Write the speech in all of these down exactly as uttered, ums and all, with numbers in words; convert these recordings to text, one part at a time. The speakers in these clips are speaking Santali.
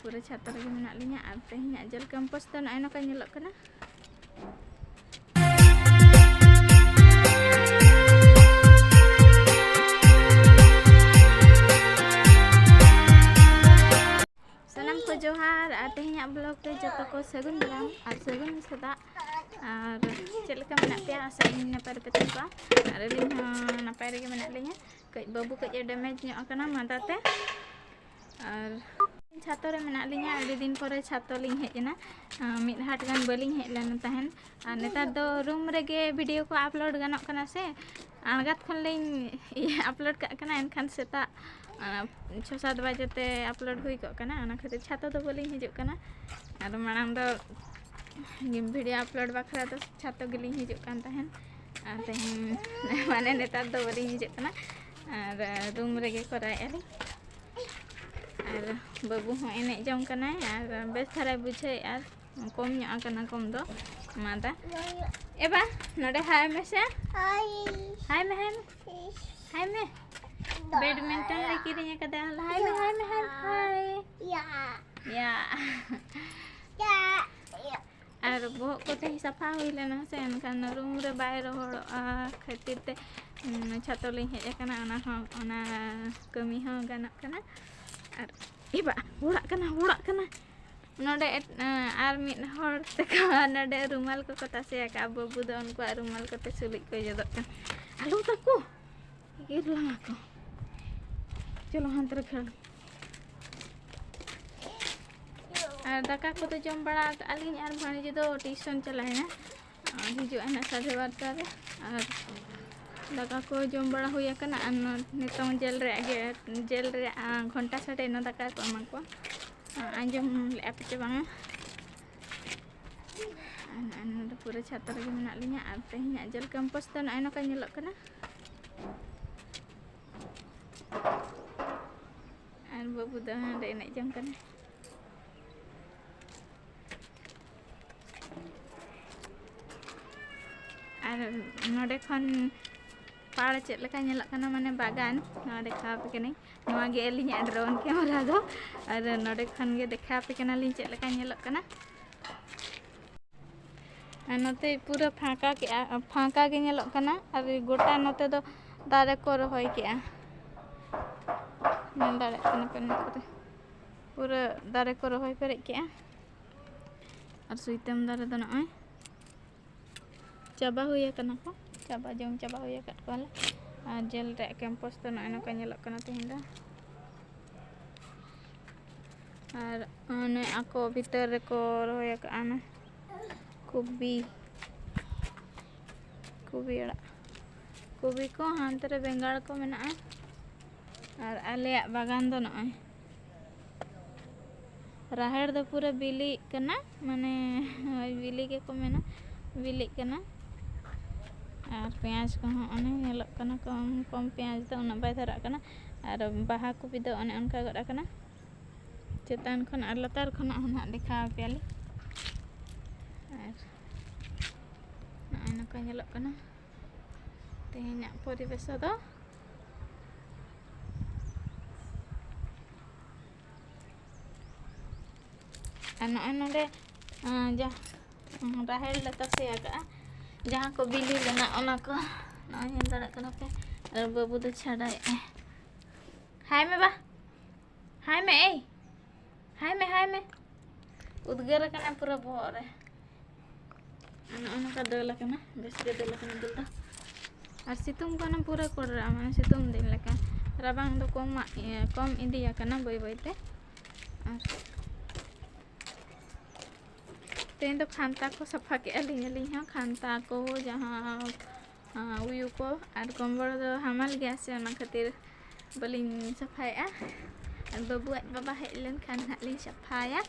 ᱯᱩᱨᱟᱹ ᱪᱷᱟᱛᱟ ᱨᱮᱜᱮ ᱢᱮᱱᱟᱜ ᱞᱤᱧᱟ ᱟᱨ ᱛᱮᱦᱮᱧᱟᱜ ᱡᱮᱞ ᱠᱮᱢᱯᱟᱥ ᱫᱚ ᱱᱚᱜᱼᱚᱭ ᱱᱚᱝᱠᱟ ᱧᱮᱞᱚᱜ ᱠᱟᱱᱟ᱾ ᱥᱟᱱᱟᱢ ᱠᱚ ᱡᱚᱦᱟᱨ ᱟᱨ ᱛᱮᱦᱮᱧᱟᱜ ᱵᱞᱚᱜ ᱨᱮ ᱡᱚᱛᱚ ᱠᱚ ᱥᱟᱹᱜᱩᱱ ᱫᱟᱨᱟᱢ ᱟᱨ ᱥᱟᱹᱜᱩᱱ ᱥᱮᱛᱟᱜ᱾ ᱟᱨ ᱪᱮᱫ ᱞᱮᱠᱟ ᱢᱮᱱᱟᱜ ᱯᱮᱭᱟ? ᱟᱥᱟ ᱤᱧ ᱱᱟᱯᱟᱭ ᱨᱮᱯᱮ ᱛᱟᱦᱮᱸ ᱠᱚᱜᱼᱟ᱾ ᱟᱨ ᱟᱹᱞᱤᱧ ᱦᱚᱸ ᱱᱟᱯᱟᱭ ᱨᱮᱜᱮ ᱢᱮᱱᱟᱜ ᱞᱤᱧᱟ᱾ ᱠᱟᱹᱡ ᱵᱟᱹᱵᱩ ᱠᱟᱹᱡ ᱮ ᱰᱮᱢᱮᱡᱽ ᱧᱚᱜ ᱟᱠᱟᱱᱟ ᱢᱟᱸᱫᱟ ᱛᱮ᱾ ᱟᱨ ᱪᱷᱟᱛᱚ ᱨᱮ ᱢᱮᱱᱟᱜ ᱞᱤᱧᱟ᱾ ᱟᱹᱰᱤ ᱫᱤᱱ ᱯᱚᱨᱮ ᱪᱷᱟᱛᱚ ᱞᱤᱧ ᱦᱮᱡ ᱮᱱᱟ᱾ ᱟᱸ, ᱢᱤᱫ ᱦᱟᱴ ᱜᱟᱱ ᱵᱟᱹᱞᱤᱧ ᱦᱮᱡ ᱞᱮᱱ ᱛᱟᱦᱮᱱ᱾ ᱟᱨ ᱱᱮᱛᱟᱨ ᱫᱚ ᱨᱩᱢ ᱨᱮᱜᱮ ᱵᱷᱤᱰᱤᱭᱳ ᱠᱚ ᱟᱯᱞᱳᱰ ᱜᱟᱱᱚᱜ ᱠᱟᱱᱟ ᱥᱮ᱾ ᱟᱬᱜᱟᱛ ᱠᱷᱚᱱ ᱞᱤᱧ ᱤᱭᱟᱹ ᱟᱯᱞᱳᱰ ᱠᱟᱜ ᱠᱟᱱᱟ, ᱮᱱᱠᱷᱟᱱ ᱥᱮᱛᱟᱜ ᱟᱸ, ᱪᱷᱚ ᱥᱟᱛ ᱵᱟᱡᱮ ᱛᱮ ᱟᱯᱞᱳᱰ ᱦᱩᱭ ᱠᱚᱜ ᱠᱟᱱᱟ᱾ ᱚᱱᱟ ᱠᱷᱟᱹᱛᱤᱨ ᱪᱷᱟᱛᱚ ᱫᱚ ᱵᱟᱹᱞᱤᱧ ᱦᱤᱡᱩᱜ ᱠᱟᱱᱟ᱾ ᱟᱨ ᱢᱟᱲᱟᱝ ᱫᱚ ᱵᱷᱤᱰᱤᱭᱳ ᱟᱯᱞᱳᱰ ᱵᱟᱠᱷᱨᱟ ᱫᱚ ᱪᱷᱟᱛᱚ ᱜᱮᱞᱤᱧ ᱦᱤᱡᱩᱜ ᱠᱟᱱ ᱛᱟᱦᱮᱱ᱾ ᱟᱨ ᱛᱮᱦᱮᱧ ᱢᱟᱱᱮ ᱱᱮᱛᱟᱨ ᱫᱚ ᱵᱟᱹᱞᱤᱧ ᱦᱤᱡᱩᱜ ᱠᱟᱱᱟ᱾ ᱟᱨ ᱨᱩᱢ ᱨᱮᱜᱮ ᱠᱚᱨᱟᱣᱮᱫᱼᱟ ᱞᱤᱧ᱾ ᱟᱨ ᱵᱟᱹᱵᱩ ᱦᱚᱸ ᱮᱱᱮᱡ ᱡᱚᱝ ᱠᱟᱱᱟᱭ ᱟᱨ ᱵᱮᱥ ᱫᱷᱟᱨᱟᱭ ᱵᱩᱡᱷᱟᱹᱣᱮᱫᱼᱟ᱾ ᱠᱚᱢ ᱧᱚᱜ ᱟᱠᱟᱱᱟ ᱠᱚᱢ ᱫᱚ ᱢᱟᱫᱟ᱾ ᱮᱵᱟ, ᱱᱚᱰᱮ ᱦᱟᱭ ᱢᱮᱥᱮ᱾ ᱦᱟᱭ᱾ ᱦᱟᱭ ᱢᱮ, ᱦᱟᱭ ᱢᱮ᱾ ᱦᱟᱭ ᱢᱮ᱾ ᱵᱮᱰᱢᱤᱱᱴᱚᱱ ᱞᱮ ᱠᱤᱨᱤᱧ ᱟᱠᱟᱫᱟ᱾ ᱦᱟᱭ ᱢᱮ, ᱦᱟᱭ ᱢᱮ, ᱦᱟᱭ ᱢᱮ, ᱦᱟᱭ᱾ ᱭᱟ᱾ ᱭᱟ᱾ ᱭᱟ᱾ ᱭᱟ᱾ ᱟᱨ ᱵᱚᱦᱚᱜ ᱠᱚ ᱛᱮᱦᱮᱧ ᱥᱟᱯᱷᱟ ᱦᱩᱭ ᱞᱮᱱᱟ ᱥᱮ, ᱮᱱᱠᱷᱟᱱ ᱨᱩᱢ ᱨᱮ ᱵᱟᱭ ᱨᱚᱦᱚᱲᱚᱜᱼᱟ ᱠᱷᱟᱹᱛᱤᱨ ᱛᱮ, ᱩᱸ, ᱪᱷᱟᱛᱚ ᱞᱤᱧ ᱦᱮᱡ ᱟᱠᱟᱱᱟ᱾ ᱚᱱᱟ ᱦᱚᱸ, ᱚᱱᱟ ᱠᱟᱹᱢᱤ ᱦᱚᱸ ᱜᱟᱱᱚᱜ ᱠᱟᱱᱟ᱾ ᱟᱨ ᱮᱵᱟ, ᱦᱚᱲᱟᱜ ᱠᱟᱱᱟ, ᱦᱚᱲᱟᱜ ᱠᱟᱱᱟ᱾ ᱱᱚᱰᱮ ᱮᱴ-, ᱟᱨ ᱢᱤᱫ ᱦᱚᱲ ᱛᱮᱠᱚ ᱱᱚᱰᱮ ᱨᱩᱢᱟᱞ ᱠᱚᱠᱚ ᱛᱟᱥᱮ ᱟᱠᱟᱫᱼᱟ᱾ ᱵᱟᱹᱵᱩ ᱫᱚ ᱩᱱᱠᱩᱣᱟᱜ ᱨᱩᱢᱟᱞ ᱠᱚᱛᱮ ᱥᱩᱞᱩᱡ ᱠᱚ ᱡᱚᱫᱚᱜ ᱠᱟᱱᱟ᱾ ᱟᱞᱚ ᱛᱟᱠᱚ, ᱮᱜᱮᱨ ᱞᱟᱝᱟ ᱠᱚ᱾ ᱪᱚᱞᱚ ᱦᱟᱱᱛᱮ ᱨᱮ ᱠᱷᱮᱞ᱾ ᱟᱨ ᱫᱟᱠᱟ ᱠᱚᱫᱚ ᱡᱚᱢ ᱵᱟᱲᱟ ᱟᱠᱟᱫᱼᱟ ᱞᱤᱧ ᱟᱨ ᱵᱷᱟᱹᱱᱡᱤ ᱫᱚ ᱴᱤᱭᱩᱥᱚᱱ ᱪᱟᱞᱟᱣᱮᱱᱟ᱾ ᱟᱨ ᱦᱤᱡᱩᱜᱼᱟ ᱱᱟᱜ ᱥᱟᱲᱮ ᱵᱟᱨᱚᱴᱟ ᱨᱮ᱾ ᱟᱨ ᱫᱟᱠᱟ ᱠᱚ ᱡᱚᱢ ᱵᱟᱲᱟ ᱦᱩᱭ ᱟᱠᱟᱱᱟ᱾ ᱟᱨ ᱱᱚ-, ᱱᱤᱛᱚᱝ ᱡᱮᱞ ᱨᱮᱭᱟᱜ ᱜᱮ, ᱡᱮᱞ ᱨᱮᱭᱟᱜ, ᱟᱸ, ᱜᱷᱚᱱᱴᱟ ᱥᱟᱰᱮᱭᱮᱱᱟ, ᱫᱟᱠᱟ ᱠᱚ ᱮᱢᱟ ᱠᱚᱣᱟ᱾ ᱟᱸ, ᱟᱸᱡᱚᱢ ᱞᱮᱫᱼᱟ ᱯᱮ ᱪᱮ ᱵᱟᱝᱟ? ᱟᱨ ᱱᱚᱜᱼᱚᱭ ᱱᱚᱰᱮ ᱯᱩᱨᱟᱹ ᱪᱷᱟᱛᱟ ᱨᱮᱜᱮ ᱢᱮᱱᱟᱜ ᱞᱤᱧᱟ᱾ ᱟᱨ ᱛᱮᱦᱮᱧᱟᱜ ᱡᱮᱞ ᱠᱮᱢᱯᱟᱥ ᱫᱚ ᱱᱚᱜᱼᱚᱭ ᱱᱚᱝᱠᱟ ᱧᱮᱞᱚᱜ ᱠᱟᱱᱟ᱾ ᱟᱨ ᱵᱟᱹᱵᱩ ᱫᱚ ᱦᱟᱸᱰᱮ ᱮᱱᱮᱡ ᱡᱚᱝ ᱠᱟᱱᱟᱭ᱾ ᱟᱨ ᱱᱚᱰᱮ ᱠᱷᱚᱱ ᱟᱨ ᱪᱮᱫ ᱞᱮᱠᱟ ᱧᱮᱞᱚᱜ ᱠᱟᱱᱟ, ᱢᱟᱱᱮ ᱵᱟᱜᱟᱱ, ᱱᱚᱣᱟ ᱫᱮᱠᱷᱟᱣ ᱟᱯᱮ ᱠᱟᱹᱱᱟᱹᱧ᱾ ᱱᱚᱣᱟ ᱜᱮ ᱟᱹᱞᱤᱧᱟᱜ drone camera ᱫᱚ᱾ ᱟᱨ ᱱᱚᱰᱮ ᱠᱷᱚᱱ ᱜᱮ ᱫᱮᱠᱷᱟᱣ ᱟᱯᱮ ᱠᱟᱱᱟᱞᱤᱧ ᱪᱮᱫ ᱞᱮᱠᱟ ᱧᱮᱞᱚᱜ ᱠᱟᱱᱟ᱾ ᱟᱨ ᱱᱚᱛᱮ ᱯᱩᱨᱟᱹ ᱯᱷᱟᱸᱠᱟ ᱠᱮᱜᱼᱟ, ᱯᱷᱟᱸᱠᱟ ᱜᱮ ᱧᱮᱞᱚᱜ ᱠᱟᱱᱟ᱾ ᱟᱨ ᱜᱚᱴᱟ ᱱᱚᱛᱮ ᱫᱚ ᱫᱟᱨᱮ ᱠᱚ ᱨᱚᱦᱚᱭ ᱠᱮᱜᱼᱟ, ᱧᱮᱞ ᱫᱟᱲᱮᱭᱟᱜ ᱠᱟᱱᱟ ᱯᱮ ᱱᱚᱣᱟ ᱠᱚᱨᱮ, ᱯᱩᱨᱟᱹ ᱫᱟᱨᱮ ᱠᱚ ᱨᱚᱦᱚᱭ ᱯᱮᱨᱮᱡ ᱠᱮᱜᱼᱟ᱾ ᱟᱨ ᱥᱩᱭᱛᱟᱹᱢ ᱫᱟᱨᱮ ᱫᱚ ᱱᱚᱜᱼᱚᱭ ᱪᱟᱵᱟ ᱦᱩᱭ ᱟᱠᱟᱱᱟ ᱠᱚ, ᱪᱟᱵᱟ ᱡᱚᱢ ᱪᱟᱵᱟ ᱦᱩᱭ ᱟᱠᱟᱫ ᱠᱚᱣᱟᱞᱮ᱾ ᱟᱨ ᱡᱮᱞ ᱨᱮᱭᱟᱜ campus ᱫᱚ ᱱᱚᱜᱼᱚᱭ ᱱᱚᱝᱠᱟ ᱧᱮᱞᱚᱜ ᱠᱟᱱᱟ ᱛᱮᱦᱮᱧ ᱫᱚ᱾ ᱟᱨ ᱚᱱᱮ ᱟᱠᱚ ᱵᱷᱤᱛᱟᱹᱨ ᱨᱮᱠᱚ ᱨᱚᱦᱚᱭ ᱟᱠᱟᱫᱼᱟ ᱚᱱᱟ ᱠᱚᱵᱤ, ᱠᱚᱵᱤ ᱟᱲᱟᱜ, ᱠᱚᱵᱤ ᱠᱚ, ᱦᱟᱱᱛᱮ ᱨᱮ ᱵᱮᱸᱜᱟᱲ ᱠᱚ ᱢᱮᱱᱟᱜᱼᱟ᱾ ᱟᱨ ᱟᱞᱮᱭᱟᱜ ᱵᱟᱜᱟᱱ ᱫᱚ ᱱᱚᱜᱼᱚᱭ ᱨᱟᱦᱮᱲ ᱫᱚ ᱯᱩᱨᱟᱹ ᱵᱤᱞᱤᱜ ᱠᱟᱱᱟ, ᱢᱟᱱᱮ ᱦᱳᱭ, ᱵᱤᱞᱤ ᱜᱮᱠᱚ ᱢᱮᱱᱟ, ᱵᱤᱞᱤᱜ ᱠᱟᱱᱟ᱾ ᱟᱨ ᱯᱮᱸᱭᱟᱡᱽ ᱠᱚᱦᱚᱸ ᱚᱱᱮ ᱧᱮᱞᱚᱜ ᱠᱟᱱᱟ ᱠᱚᱢ ᱠᱚᱢ, ᱯᱮᱸᱭᱟᱡᱽ ᱫᱚ ᱩᱱᱟᱹᱜ ᱵᱟᱭ ᱫᱷᱟᱨᱟᱜ ᱠᱟᱱᱟ᱾ ᱟᱨ ᱵᱟᱦᱟ ᱠᱚᱯᱤ ᱫᱚ ᱚᱱᱮ ᱚᱱᱠᱟ ᱜᱚᱫ ᱟᱠᱟᱱᱟ᱾ ᱪᱮᱛᱟᱱ ᱠᱷᱚᱱ ᱟᱨ ᱞᱟᱛᱟᱨ ᱠᱷᱚᱱᱟᱜ ᱦᱚᱸ ᱱᱟᱦᱟᱜ ᱫᱮᱠᱷᱟᱣ ᱟᱯᱮᱭᱟᱞᱤᱧ᱾ ᱟᱨ ᱱᱚᱜᱼᱚᱭ ᱱᱚᱝᱠᱟ ᱧᱮᱞᱚᱜ ᱠᱟᱱᱟ ᱛᱮᱦᱮᱧᱟᱜ ᱯᱚᱨᱤᱵᱮᱥ ᱫᱚ᱾ ᱟᱨ ᱱᱚᱜᱼᱚᱭ ᱱᱚᱰᱮ, ᱟᱸ, ᱡᱟ-, ᱩᱸ, ᱨᱟᱦᱮᱲ ᱞᱮ ᱛᱟᱥᱮ ᱟᱠᱟᱫᱼᱟ, ᱡᱟᱦᱟᱸ ᱠᱚ ᱵᱤᱞᱤ ᱞᱮᱱᱟ ᱚᱱᱟ ᱠᱚ᱾ ᱱᱚᱜᱼᱚᱭ ᱧᱮᱞ ᱫᱟᱲᱮᱭᱟᱜ ᱠᱟᱱᱟ ᱯᱮ᱾ ᱟᱨ ᱵᱟᱹᱵᱩ ᱫᱚ ᱪᱷᱟᱰᱟᱭᱮᱫᱼᱟᱭ᱾ ᱦᱟᱭ ᱢᱮ ᱵᱟ, ᱦᱟᱭ ᱢᱮ, ᱮᱭ, ᱦᱟᱭ ᱢᱮ, ᱦᱟᱭ ᱢᱮ᱾ ᱩᱫᱽᱜᱟᱹᱨ ᱟᱠᱟᱱᱟ ᱯᱩᱨᱟᱹ ᱵᱚᱦᱚᱜ ᱨᱮ᱾ ᱟᱨ ᱱᱚᱜᱼᱚ ᱱᱚᱝᱠᱟ ᱫᱟᱹᱞ ᱟᱠᱟᱱᱟ, ᱵᱮᱥ ᱜᱮ ᱫᱟᱹᱞ ᱟᱠᱟᱱᱟ ᱫᱟᱹᱞ ᱫᱚ᱾ ᱟᱨ ᱥᱤᱛᱩᱝ ᱠᱟᱱᱟ ᱯᱩᱨᱟᱹ ᱠᱚᱲᱨᱟ, ᱢᱟᱱᱮ ᱥᱤᱛᱩᱝ ᱫᱤᱱ ᱞᱮᱠᱟ᱾ ᱨᱟᱵᱟᱝ ᱫᱚ ᱠᱚᱢᱟᱜ, ᱤᱭᱟᱹ, ᱠᱚᱢ ᱤᱫᱤ ᱟᱠᱟᱱᱟ ᱵᱟᱹᱭ ᱵᱟᱹᱭ ᱛᱮ᱾ ᱟᱨ ᱛᱮᱦᱮᱧ ᱫᱚ ᱠᱷᱟᱱᱛᱟ ᱠᱚ ᱥᱟᱯᱷᱟ ᱠᱮᱜᱼᱟ ᱞᱤᱧ, ᱟᱹᱞᱤᱧ ᱦᱚᱸ ᱠᱷᱟᱱᱛᱟ ᱠᱚ, ᱡᱟᱦᱟᱸ, ᱟᱸ, ᱩᱭᱩ ᱠᱚ ᱟᱨ ᱠᱚᱢᱵᱚᱲ ᱫᱚ ᱦᱟᱢᱟᱞ ᱜᱮᱭᱟ ᱥᱮ, ᱚᱱᱟ ᱠᱷᱟᱹᱛᱤᱨ ᱵᱟᱹᱞᱤᱧ ᱥᱟᱯᱷᱟᱭᱮᱜᱼᱟ᱾ ᱟᱨ ᱵᱟᱹᱵᱩ ᱟᱡ ᱵᱟᱵᱟ ᱦᱮᱡ ᱞᱮᱱᱠᱷᱟᱱ ᱦᱟᱸᱜ ᱞᱤᱧ ᱥᱟᱯᱷᱟᱭᱟ᱾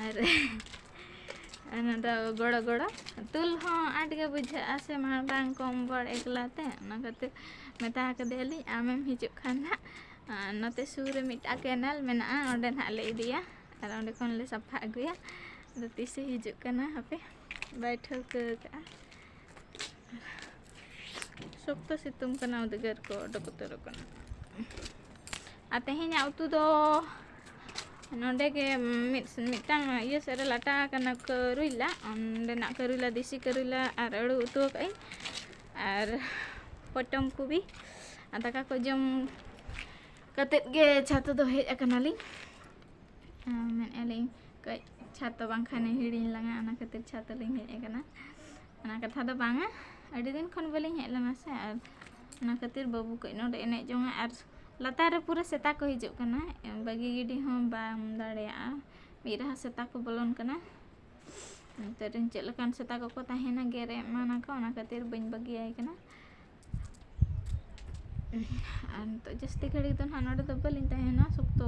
ᱟᱨ ᱚᱱᱟ ᱫᱚ ᱜᱚᱲᱚ ᱜᱚᱲᱚ᱾ ᱛᱩᱞ ᱦᱚᱸ ᱟᱸᱴ ᱜᱮ ᱵᱩᱡᱷᱟᱹᱜᱼᱟ ᱥᱮ, ᱢᱟᱨᱟᱝ ᱠᱚᱢᱵᱚᱲ ᱮᱠᱞᱟ ᱛᱮ, ᱚᱱᱟ ᱠᱷᱟᱹᱛᱤᱨ ᱢᱮᱛᱟ ᱠᱟᱫᱮᱭᱟᱞᱤᱧ, "ᱟᱢᱮᱢ ᱦᱤᱡᱩᱜ ᱠᱷᱟᱱ ᱦᱟᱸᱜ, ᱟᱸ, ᱱᱚᱛᱮ ᱥᱩᱨ ᱨᱮ ᱢᱤᱫᱴᱟᱝ canal ᱢᱮᱱᱟᱜᱼᱟ, ᱚᱸᱰᱮ ᱱᱟᱦᱟᱜ ᱞᱮ ᱤᱫᱤᱭᱟ ᱟᱨ ᱚᱸᱰᱮ ᱠᱷᱚᱱ ᱞᱮ ᱥᱟᱯᱷᱟ ᱟᱹᱜᱩᱭᱟ᱾ ᱟᱫᱚ ᱛᱤᱥᱮ ᱦᱤᱡᱩᱜ ᱠᱟᱱᱟ ᱦᱟᱯᱮ, ᱵᱟᱭ ᱴᱷᱟᱹᱣᱠᱟᱹ ᱟᱠᱟᱫᱼᱟ᱾" ᱥᱚᱠᱛᱚ ᱥᱤᱛᱩᱝ ᱠᱟᱱᱟ, ᱩᱫᱽᱜᱟᱹᱨ ᱠᱚ ᱚᱰᱚᱠ ᱩᱛᱟᱹᱨᱚᱜ ᱠᱟᱱᱟ᱾ ᱟᱨ ᱛᱮᱦᱮᱧᱟᱜ ᱩᱛᱩ ᱫᱚ ᱱᱚᱰᱮ ᱜᱮ ᱢᱤᱫ, ᱢᱤᱫᱴᱟᱝ ᱤᱭᱟᱹ ᱥᱮᱫ ᱨᱮ ᱞᱟᱴᱟ ᱟᱠᱟᱱᱟ ᱠᱟᱹᱨᱩᱭᱞᱟ, ᱚᱸᱰᱮᱱᱟᱜ ᱠᱟᱹᱨᱩᱭᱞᱟ, ᱫᱮᱥᱤ ᱠᱟᱹᱨᱩᱭᱞᱟ ᱟᱨ ᱟᱹᱲᱩ ᱩᱛᱩ ᱟᱠᱟᱫ ᱟᱹᱧ, ᱟᱨ ᱯᱚᱴᱚᱢ ᱠᱚᱵᱤ᱾ ᱟᱨ ᱫᱟᱠᱟ ᱠᱚ ᱡᱚᱢ ᱠᱟᱛᱮᱫ ᱜᱮ ᱪᱷᱟᱛ ᱫᱚ ᱦᱮᱡ ᱟᱠᱟᱱᱟᱞᱤᱧ᱾ ᱟᱨ ᱢᱮᱱᱮᱫᱼᱟ ᱞᱤᱧ ᱠᱟᱹᱡ ᱪᱷᱟᱛ ᱫᱚ ᱵᱟᱝᱠᱷᱟᱱᱮ ᱦᱤᱲᱤᱧ ᱞᱟᱝᱟ, ᱚᱱᱟ ᱠᱷᱟᱹᱛᱤᱨ ᱪᱷᱟᱛ ᱞᱤᱧ ᱦᱮᱡ ᱟᱠᱟᱱᱟ᱾ ᱚᱱᱟ ᱠᱟᱛᱷᱟ ᱫᱚ ᱵᱟᱝᱟ, ᱟᱹᱰᱤ ᱫᱤᱱ ᱠᱷᱚᱱ ᱵᱟᱹᱞᱤᱧ ᱦᱮᱡ ᱞᱮᱱᱟ ᱥᱮ, ᱟᱨ ᱚᱱᱟ ᱠᱷᱟᱹᱛᱤᱨ ᱵᱟᱹᱵᱩ ᱠᱟᱹᱡ ᱱᱚᱰᱮ ᱮᱱᱮᱡ ᱡᱚᱝᱟ, ᱟᱨ ᱞᱟᱛᱟᱨ ᱨᱮ ᱯᱩᱨᱟᱹ ᱥᱮᱛᱟ ᱠᱚ ᱦᱤᱡᱩᱜ ᱠᱟᱱᱟ, ᱵᱟᱹᱜᱤ ᱜᱤᱰᱤ ᱦᱚᱸ ᱵᱟᱢ ᱫᱟᱲᱮᱭᱟᱜᱼᱟ, ᱢᱤᱫ ᱨᱟᱦᱟ ᱥᱮᱛᱟ ᱠᱚ ᱵᱚᱞᱚᱱ ᱠᱟᱱᱟ᱾ ᱱᱚᱛᱮ ᱨᱮᱱ ᱪᱮᱫ ᱞᱮᱠᱟᱱ ᱥᱮᱛᱟ ᱠᱚᱠᱚ ᱛᱟᱦᱮᱱᱟ, ᱜᱮᱨ ᱮᱢᱟᱱᱟ ᱠᱚ, ᱚᱱᱟ ᱠᱷᱟᱹᱛᱤᱨ ᱵᱟᱹᱧ ᱵᱟᱹᱜᱤᱭᱟᱭ ᱠᱟᱱᱟ᱾ ᱟᱨ ᱱᱤᱛᱚᱜ ᱡᱟᱹᱥᱛᱤ ᱜᱷᱟᱹᱲᱤᱡ ᱫᱚ ᱱᱟᱦᱟᱜ ᱱᱚᱰᱮ ᱫᱚ ᱵᱟᱹᱞᱤᱧ ᱛᱟᱦᱮᱱᱟ, ᱥᱚᱠᱛᱚ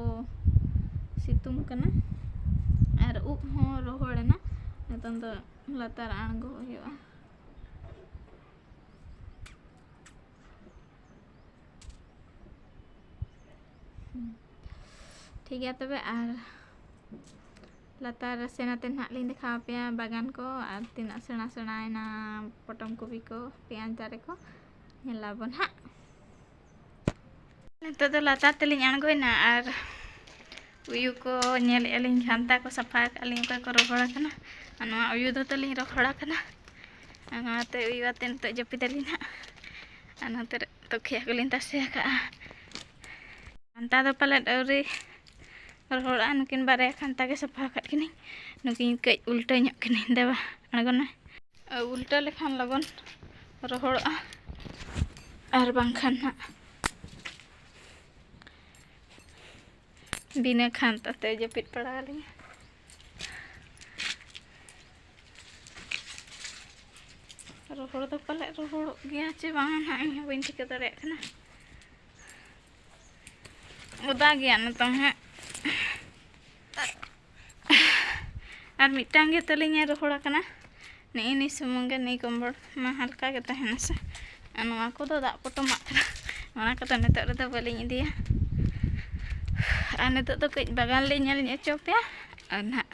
ᱥᱤᱛᱩᱝ ᱠᱟᱱᱟ ᱟᱨ ᱩᱵ ᱦᱚᱸ ᱨᱚᱦᱚᱲ ᱮᱱᱟ᱾ ᱱᱤᱛᱚᱝ ᱫᱚ ᱞᱟᱛᱟᱨ ᱟᱬᱜᱚ ᱦᱩᱭᱩᱜᱼᱟ᱾ ᱴᱷᱤᱠ ᱜᱮᱭᱟ ᱛᱚᱵᱮ, ᱟᱨ ᱞᱟᱛᱟᱨ ᱥᱮᱱ ᱟᱛᱮ ᱱᱟᱦᱟᱜ ᱞᱤᱧ ᱫᱮᱠᱷᱟᱣ ᱟᱯᱮᱭᱟ ᱵᱟᱜᱟᱱ ᱠᱚ, ᱟᱨ ᱛᱤᱱᱟᱹᱜ ᱥᱮᱬᱟ ᱥᱮᱬᱟᱭᱮᱱᱟ ᱯᱚᱴᱚᱢ ᱠᱚᱵᱤ ᱠᱚ, ᱯᱮᱸᱭᱟᱡᱽ ᱫᱟᱨᱮ ᱠᱚ, ᱧᱮᱞᱟᱵᱚᱱ ᱦᱟᱸᱜ᱾ ᱱᱤᱛᱚᱜ ᱫᱚ ᱞᱟᱛᱟᱨ ᱛᱮᱞᱤᱧ ᱟᱬᱜᱚᱭᱮᱱᱟ, ᱟᱨ ᱩᱭᱩ ᱠᱚ ᱧᱮᱞᱮᱫᱼᱟ ᱞᱤᱧ, ᱜᱷᱟᱱᱴᱟ ᱠᱚ ᱥᱟᱯᱷᱟ ᱟᱠᱟᱫ ᱞᱤᱧ, ᱚᱠᱟ ᱠᱚ ᱨᱚᱦᱚᱲ ᱟᱠᱟᱱᱟ᱾ ᱟᱨ ᱱᱚᱣᱟ ᱩᱭᱩ ᱫᱚ ᱛᱟᱹᱞᱤᱧ ᱨᱚᱦᱚᱲ ᱟᱠᱟᱱᱟ, ᱟᱨ ᱱᱚᱣᱟᱛᱮ ᱩᱭᱩ ᱟᱛᱮ ᱱᱤᱛᱚᱜ ᱡᱟᱹᱯᱤᱫᱟᱞᱤᱧ ᱦᱟᱸᱜ᱾ ᱟᱨ ᱱᱚᱛᱮ ᱨᱮ ᱛᱚᱠᱷᱤᱭᱟ ᱠᱚᱞᱤᱧ ᱛᱟᱥᱮ ᱟᱠᱟᱫᱼᱟ᱾ ᱜᱷᱟᱱᱴᱟ ᱫᱚ ᱯᱟᱞᱮᱫ ᱟᱹᱣᱨᱤ ᱨᱚᱦᱚᱲᱚᱜᱼᱟ, ᱱᱩᱠᱤᱱ ᱵᱟᱨᱭᱟ ᱠᱷᱟᱱᱛᱟ ᱜᱮ ᱥᱟᱯᱷᱟ ᱟᱠᱟᱫ ᱠᱤᱱᱟᱹᱧ᱾ ᱱᱩᱠᱤᱱ ᱠᱟᱹᱡ ᱩᱞᱴᱟᱹ ᱧᱚᱜ ᱠᱤᱱᱟᱹᱧ, ᱫᱮᱵᱟ ᱟᱬᱜᱚᱱᱟᱭ᱾ ᱩᱞᱴᱟᱹ ᱞᱮᱠᱷᱟᱱ ᱞᱚᱜᱚᱱ ᱨᱚᱦᱚᱲᱚᱜᱼᱟ, ᱟᱨ ᱵᱟᱝᱠᱷᱟᱱ ᱦᱟᱸᱜ ᱵᱤᱱᱟᱹ ᱠᱷᱟᱱᱛᱟ ᱛᱮ ᱡᱟᱹᱯᱤᱫ ᱯᱟᱲᱟᱣ ᱟᱹᱞᱤᱧᱟ᱾ ᱨᱚᱦᱚᱲ ᱫᱚ ᱯᱟᱞᱮᱫ ᱨᱚᱦᱚᱲᱚᱜ ᱜᱮᱭᱟ ᱪᱮ ᱵᱟᱝᱟ ᱱᱟᱦᱟᱜ, ᱤᱧ ᱦᱚᱸ ᱵᱟᱹᱧ ᱴᱷᱤᱠᱟᱹ ᱫᱟᱲᱮᱭᱟᱜ ᱠᱟᱱᱟ᱾ ᱚᱫᱟ ᱜᱮᱭᱟ ᱱᱤᱛᱚᱝ ᱦᱟᱸᱜ᱾ ᱟᱨ ᱢᱤᱫᱴᱟᱝ ᱜᱮ ᱛᱟᱹᱞᱤᱧᱟ ᱨᱚᱦᱚᱲ ᱟᱠᱟᱱᱟ, ᱱᱮᱜᱼᱮ ᱱᱤᱭᱟᱹ ᱥᱩᱢᱩᱝ ᱜᱮ, ᱱᱤᱭᱟᱹ ᱠᱚᱢᱵᱚᱲ ᱢᱟ ᱦᱟᱞᱠᱟ ᱜᱮ ᱛᱟᱦᱮᱱᱟ ᱥᱮ᱾ ᱟᱨ ᱱᱚᱣᱟ ᱠᱚᱫᱚ ᱫᱟᱜ ᱯᱚᱴᱚᱢᱟᱜ ᱠᱟᱱᱟ, ᱚᱱᱟ ᱠᱚᱫᱚ ᱱᱤᱛᱚᱜ ᱨᱮᱫᱚ ᱵᱟᱹᱞᱤᱧ ᱤᱫᱤᱭᱟ᱾ ᱟᱨ ᱱᱤᱛᱚᱜ ᱫᱚ ᱠᱟᱹᱡ ᱵᱟᱜᱟᱱ ᱞᱤᱧ ᱧᱮᱞ ᱧᱚᱜ ᱦᱚᱪᱚ ᱯᱮᱭᱟ, ᱟᱨ ᱱᱟᱦᱟᱜ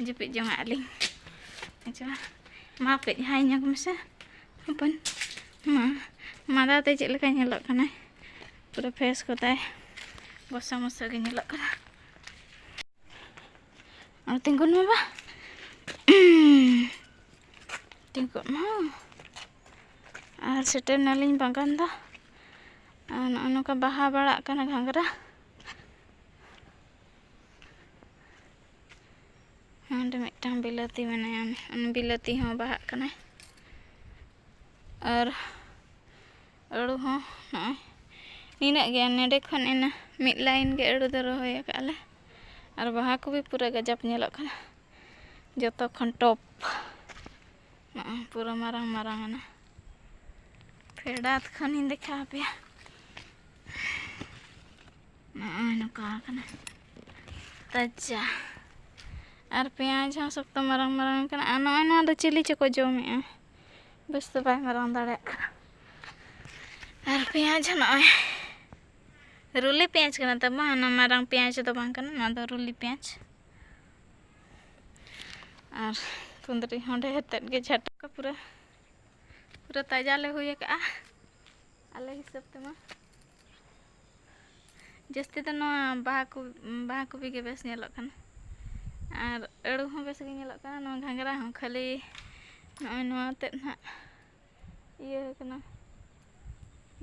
ᱡᱟᱹᱯᱤᱫ ᱡᱚᱝᱟᱜ ᱟᱹᱞᱤᱧ᱾ ᱟᱪᱪᱷᱟ, ᱢᱟ ᱠᱟᱹᱡ ᱦᱟᱭ ᱧᱚᱜ ᱢᱮᱥᱮ ᱦᱚᱯᱚᱱ᱾ ᱢᱟ, ᱢᱟᱫᱟ ᱛᱮ ᱪᱮᱫ ᱞᱮᱠᱟ ᱧᱮᱞᱚᱜ ᱠᱟᱱᱟᱭ, ᱯᱩᱨᱟᱹ ᱯᱷᱮᱥ ᱠᱚᱛᱟᱭ ᱜᱚᱥᱟ ᱢᱚᱥᱟ ᱜᱮ ᱧᱮᱞᱚᱜ ᱠᱟᱱᱟ᱾ ᱟᱨ ᱛᱤᱸᱜᱩᱱ ᱢᱮ ᱵᱟ᱾ ᱛᱤᱸᱜᱩᱜ ᱢᱟ᱾ ᱟᱨ ᱥᱮᱴᱮᱨ ᱱᱟᱞᱤᱧ ᱵᱟᱜᱟᱱ ᱫᱚ᱾ ᱟᱨ ᱱᱚᱜᱼᱚ ᱱᱚᱝᱠᱟ ᱵᱟᱦᱟ ᱵᱟᱲᱟᱜ ᱠᱟᱱᱟ ᱜᱷᱟᱸᱜᱽᱨᱟ᱾ ᱱᱚᱸᱰᱮ ᱢᱤᱫᱴᱟᱝ ᱵᱤᱞᱟᱹᱛᱤ ᱢᱮᱱᱟᱭᱟ, ᱩᱱᱤ ᱵᱤᱞᱟᱹᱛᱤ ᱦᱚᱸ ᱵᱟᱦᱟᱜ ᱠᱟᱱᱟᱭ᱾ ᱟᱨ ᱟᱹᱲᱩ ᱦᱚᱸ ᱱᱚᱜᱼᱚᱭ ᱱᱤᱱᱟᱹᱜ ᱜᱮ, ᱱᱚᱸᱰᱮ ᱠᱷᱚᱱ ᱤᱱᱟᱹ ᱢᱤᱫ ᱞᱟᱭᱤᱱ ᱜᱮ ᱟᱹᱲᱩ ᱫᱚ ᱨᱚᱦᱚᱭ ᱟᱠᱟᱫᱼᱟ ᱞᱮ᱾ ᱟᱨ ᱵᱟᱦᱟ ᱠᱚᱜᱮ ᱯᱩᱨᱟᱹ ᱜᱟᱡᱟᱵ ᱧᱮᱞᱚᱜ ᱠᱟᱱᱟ, ᱡᱚᱛᱚ ᱠᱷᱚᱱ ᱴᱚᱯ᱾ ᱱᱚᱜᱼᱚᱭ ᱯᱩᱨᱟᱹ ᱢᱟᱨᱟᱝ ᱢᱟᱨᱟᱝ ᱮᱱᱟ᱾ ᱯᱷᱮᱰᱟᱛ ᱠᱷᱚᱱᱤᱧ ᱫᱮᱠᱷᱟᱣ ᱟᱯᱮᱭᱟ᱾ ᱱᱚᱜᱼᱚᱭ ᱱᱚᱝᱠᱟ ᱠᱟᱱᱟ ᱛᱟᱡᱟ᱾ ᱟᱨ ᱯᱮᱸᱭᱟᱡᱽ ᱦᱚᱸ ᱥᱚᱠᱛᱚ ᱢᱟᱨᱟᱝ ᱢᱟᱨᱟᱝ ᱠᱟᱱᱟ᱾ ᱟᱨ ᱱᱚᱜᱼᱚᱭ ᱱᱚᱣᱟ ᱫᱚ ᱪᱤᱞᱤ ᱪᱚᱠᱚ ᱡᱚᱢᱮᱜᱼᱟ, ᱵᱮᱥ ᱫᱚ ᱵᱟᱭ ᱢᱟᱨᱟᱝ ᱫᱟᱲᱮᱭᱟᱜ ᱠᱟᱱᱟ᱾ ᱟᱨ ᱯᱮᱸᱭᱟᱡᱽ ᱦᱚᱸ ᱱᱚᱜᱼᱚᱭ ᱨᱩᱞᱤ ᱯᱮᱸᱭᱟᱡᱽ ᱠᱟᱱᱟ ᱛᱟᱵᱚ, ᱚᱱᱟ ᱢᱟᱨᱟᱝ ᱯᱮᱸᱭᱟᱡᱽ ᱫᱚ ᱵᱟᱝ ᱠᱟᱱᱟ, ᱱᱚᱣᱟ ᱫᱚ ᱨᱩᱞᱤ ᱯᱮᱸᱭᱟᱡᱽ᱾ ᱟᱨ ᱠᱩᱸᱫᱽᱨᱤ ᱦᱚᱸ ᱰᱷᱮᱨ ᱛᱮᱫ ᱜᱮ ᱡᱷᱟᱴᱠᱟ ᱯᱩᱨᱟᱹ, ᱯᱩᱨᱟᱹ ᱛᱟᱡᱟ ᱞᱮ ᱦᱩᱭ ᱟᱠᱟᱜᱼᱟ ᱟᱞᱮ ᱦᱤᱥᱟᱹᱵ ᱛᱮᱢᱟ᱾ ᱡᱟᱹᱥᱛᱤ ᱫᱚ ᱱᱚᱣᱟ ᱵᱟᱦᱟ ᱠᱚ, ᱵᱟᱦᱟ ᱠᱚᱯᱤ ᱜᱮ ᱵᱮᱥ ᱧᱮᱞᱚᱜ ᱠᱟᱱᱟ᱾ ᱟᱨ ᱟᱹᱲᱩ ᱦᱚᱸ ᱵᱮᱥ ᱜᱮ ᱧᱮᱞᱚᱜ ᱠᱟᱱᱟ᱾ ᱱᱚᱣᱟ ᱜᱷᱟᱸᱜᱽᱨᱟ ᱦᱚᱸ ᱠᱷᱟᱹᱞᱤ ᱱᱚᱜᱼᱚᱭ ᱱᱚᱣᱟ ᱛᱮᱫ ᱱᱟᱦᱟᱜ ᱤᱭᱟᱹ ᱠᱟᱱᱟ,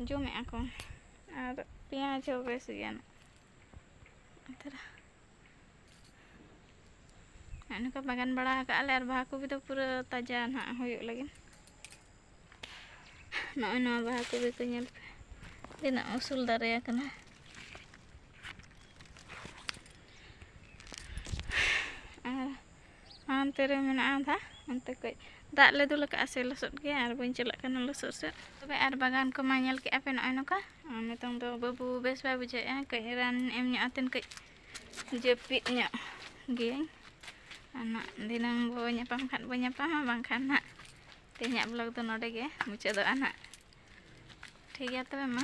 ᱡᱚᱢᱮᱜᱼᱟ ᱠᱚ᱾ ᱟᱨ ᱯᱮᱸᱭᱟᱡᱽ ᱦᱚᱸ ᱵᱮᱥ ᱜᱮᱭᱟ᱾ ᱱᱚᱜᱼᱚ ᱱᱚᱝᱠᱟ ᱵᱟᱜᱟᱱ ᱵᱟᱲᱟ ᱟᱠᱟᱫᱼᱟ ᱞᱮ᱾ ᱟᱨ ᱵᱟᱦᱟ ᱠᱚᱯᱤ ᱫᱚ ᱯᱩᱨᱟᱹ ᱛᱟᱡᱟ ᱱᱟᱦᱟᱜ ᱦᱩᱭᱩᱜ ᱞᱟᱹᱜᱤᱫ᱾ ᱱᱚᱜᱼᱚᱭ ᱱᱚᱣᱟ ᱵᱟᱦᱟ ᱠᱚᱯᱤ ᱠᱚ ᱧᱮᱞ ᱯᱮ, ᱛᱤᱱᱟᱹᱜ ᱩᱥᱩᱞ ᱫᱟᱨᱮ ᱟᱠᱟᱱᱟ᱾ ᱟᱨ ᱦᱟᱱᱛᱮ ᱨᱮ ᱢᱮᱱᱟᱜᱼᱟ ᱟᱫᱷᱟ, ᱚᱱᱛᱮ ᱠᱟᱹᱡ ᱫᱟᱜ ᱞᱮ ᱫᱩᱞ ᱟᱠᱟᱫᱼᱟ ᱥᱮ ᱞᱚᱥᱚᱫ ᱜᱮᱭᱟ, ᱟᱨ ᱵᱟᱹᱧ ᱪᱟᱞᱟᱜ ᱠᱟᱱᱟ ᱞᱚᱥᱚᱫ ᱥᱮᱫ᱾ ᱛᱚᱵᱮ ᱟᱨ ᱵᱟᱜᱟᱱ ᱠᱚᱢᱟ ᱧᱮᱞ ᱠᱮᱫᱼᱟ ᱯᱮ ᱱᱚᱜᱼᱚᱭ ᱱᱚᱝᱠᱟ᱾ ᱟᱨ ᱱᱤᱛᱚᱝ ᱫᱚ ᱵᱟᱹᱵᱩ ᱵᱮᱥ ᱵᱟᱭ ᱵᱩᱡᱷᱟᱹᱣᱮᱫᱼᱟ, ᱠᱟᱹᱡ ᱨᱟᱱ ᱮᱢ ᱧᱚᱜ ᱟᱛᱮᱱ ᱠᱟᱹᱡ ᱡᱟᱹᱯᱤᱫ ᱧᱚᱜ ᱜᱤᱭᱟᱹᱧ᱾ ᱟᱨ ᱱᱟᱜ ᱫᱷᱤᱱᱟᱹᱝ ᱵᱚ ᱧᱟᱯᱟᱢ ᱠᱷᱟᱱ ᱵᱚ ᱧᱟᱯᱟᱢᱟ, ᱵᱟᱝᱠᱷᱟᱱ ᱱᱟᱜ ᱛᱮᱦᱮᱧᱟᱜ vlog ᱫᱚ ᱱᱚᱰᱮ ᱜᱮ ᱢᱩᱪᱟᱹᱫᱚᱜᱼᱟ ᱱᱟᱜ᱾ ᱴᱷᱤᱠ ᱜᱮᱭᱟ ᱛᱚᱵᱮ ᱢᱟ᱾